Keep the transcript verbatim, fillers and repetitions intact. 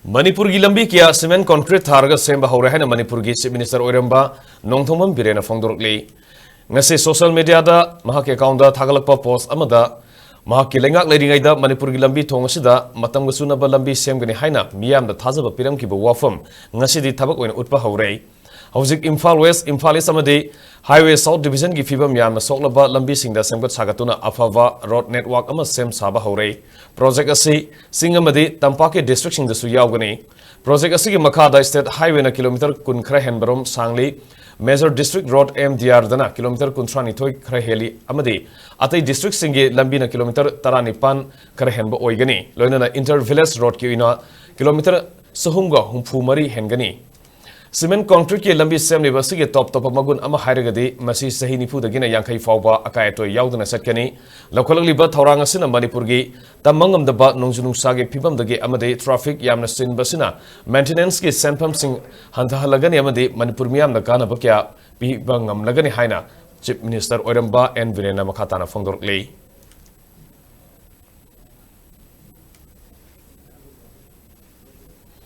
ꯃꯅꯤꯄꯨꯔꯒꯤ ꯂꯝꯕꯤ ꯀꯌꯥ cement concrete ꯊꯥꯔꯒ ꯁꯦꯝꯕ ꯍꯧꯔꯦ ꯍꯥꯏꯅ ꯃꯅꯤꯄꯨꯔꯒꯤ Chief Minister ꯑꯣꯏꯔꯝꯕ ꯅꯣꯡꯊꯣꯝꯕꯝ ꯕꯤꯔꯦꯟꯅ ꯐꯣꯡꯗꯣꯔꯛꯂꯤ꯫ ꯉꯁꯤ social media ꯗ ꯃꯍꯥꯛꯀꯤ account ꯗ ꯊꯥꯒꯠꯂꯛꯄ post ꯑꯃꯗ, ꯃꯍꯥꯛꯀꯤ ꯂꯩꯉꯥꯛ ꯂꯩꯔꯤꯉꯩꯗ ꯃꯅꯤꯄꯨꯔꯒꯤ ꯂꯝꯕꯤ ꯊꯣꯡ ꯑꯁꯤꯗ ꯃꯇꯝꯒ ꯆꯨꯅꯕ ꯂꯝꯕꯤ ꯁꯦꯝꯒꯅꯤ ꯍꯥꯏꯅ ꯃꯤꯌꯥꯝꯗ ꯊꯥꯖꯕ ꯄꯤꯔꯝꯈꯤꯕ ꯋꯥꯐꯝ ꯉꯁꯤꯗꯤ ꯊꯕꯛ ꯑꯣꯏꯅ ꯎꯠꯄ ꯍꯧꯔꯦ꯫ ꯍꯧꯖꯤꯛ ꯏꯝꯐꯥꯜ West, ꯏꯝꯐꯥꯜ East ꯑꯃꯗꯤ Highway South Division ꯒꯤ ꯐꯤꯕꯝ ꯌꯥꯝꯅ ꯁꯣꯛꯂꯕ ꯂꯝꯕꯤꯁꯤꯡꯗ ꯁꯦꯝꯒꯠ ꯁꯥꯒꯠꯇꯨꯅ ꯑꯐꯕ road network ꯑꯃ ꯁꯦꯝ ꯁꯥꯕ ꯍꯧꯔꯦ꯫ Project ꯑꯁꯤ ꯆꯤꯡ ꯑꯃꯗꯤ ꯇꯝꯄꯥꯛꯀꯤ district ꯁꯤꯡꯗꯁꯨ ꯌꯥꯎꯒꯅꯤ꯫ Project ꯑꯁꯤꯒꯤ ꯃꯈꯥꯗ State Highway ꯅ kilometre ꯀꯨꯟ ꯈꯔ ꯍꯦꯟꯕꯔꯣꯝ Sangli. Major District Road, M D R ꯗꯅ kilometre ꯀꯨꯟꯊ꯭ꯔꯥ ꯅꯤꯊꯣꯏ ꯈꯔ ꯍꯦꯜꯂꯤ ꯑꯃꯗꯤ ꯑꯇꯩ district ꯁꯤꯡꯒꯤ ꯂꯝꯕꯤꯅ kilometre ꯇꯔꯥꯅꯤꯄꯥꯟ ꯈꯔ ꯍꯦꯟꯕ ꯑꯣꯏꯒꯅꯤ꯫ ꯂꯣꯏꯅꯅ Inter Village Road ꯀꯤ ꯑꯣꯏꯅ kilometre ꯆꯍꯨꯝꯒ ꯍꯨꯝꯐꯨ ꯃꯔꯤ ꯍꯦꯟꯒꯅꯤ꯫ Cement concrete ꯀꯤ ꯂꯝꯕꯤ ꯁꯦꯝꯂꯤꯕ ꯑꯁꯤꯒꯤ top ꯇꯣꯞꯄ ꯃꯒꯨꯟ ꯑꯃ ꯍꯥꯏꯔꯒꯗꯤ ꯃꯁꯤ ꯆꯍꯤ ꯅꯤꯐꯨꯗꯒꯤꯅ ꯌꯥꯡꯈꯩ ꯐꯥꯎꯕ ꯑꯀꯥꯏ ꯑꯇꯣꯏ ꯌꯥꯎꯗꯅ ꯆꯠꯀꯅꯤ꯫ ꯂꯧꯈꯠꯂꯛꯂꯤꯕ ꯊꯧꯔꯥꯡ ꯑꯁꯤꯅ ꯃꯅꯤꯄꯨꯔꯒꯤ ꯇꯝꯕ ꯉꯝꯗꯕ ꯅꯣꯡꯖꯨ ꯅꯨꯡꯁꯥꯒꯤ ꯐꯤꯕꯝꯗꯒꯤ ꯑꯃꯗꯤ traffic ꯌꯥꯝꯅ ꯆꯤꯟꯕꯁꯤꯅ maintenance ꯀꯤ ꯁꯦꯟꯐꯝꯁꯤꯡ ꯍꯟꯊꯍꯜꯂꯒꯅꯤ ꯑꯃꯗꯤ ꯃꯅꯤꯄꯨꯔ ꯃꯤꯌꯥꯝꯅ ꯀꯥꯟꯅꯕ ꯀꯌꯥ ꯄꯤꯕ ꯉꯝꯂꯒꯅꯤ ꯍꯥꯏꯅ Chief Minister ꯑꯣꯏꯔꯝꯕ ꯑꯦꯟ ꯕꯤꯔꯦꯟꯅ ꯃꯈꯥ ꯇꯥꯅ ꯐꯣꯡꯗꯣꯔꯛꯂꯤ꯫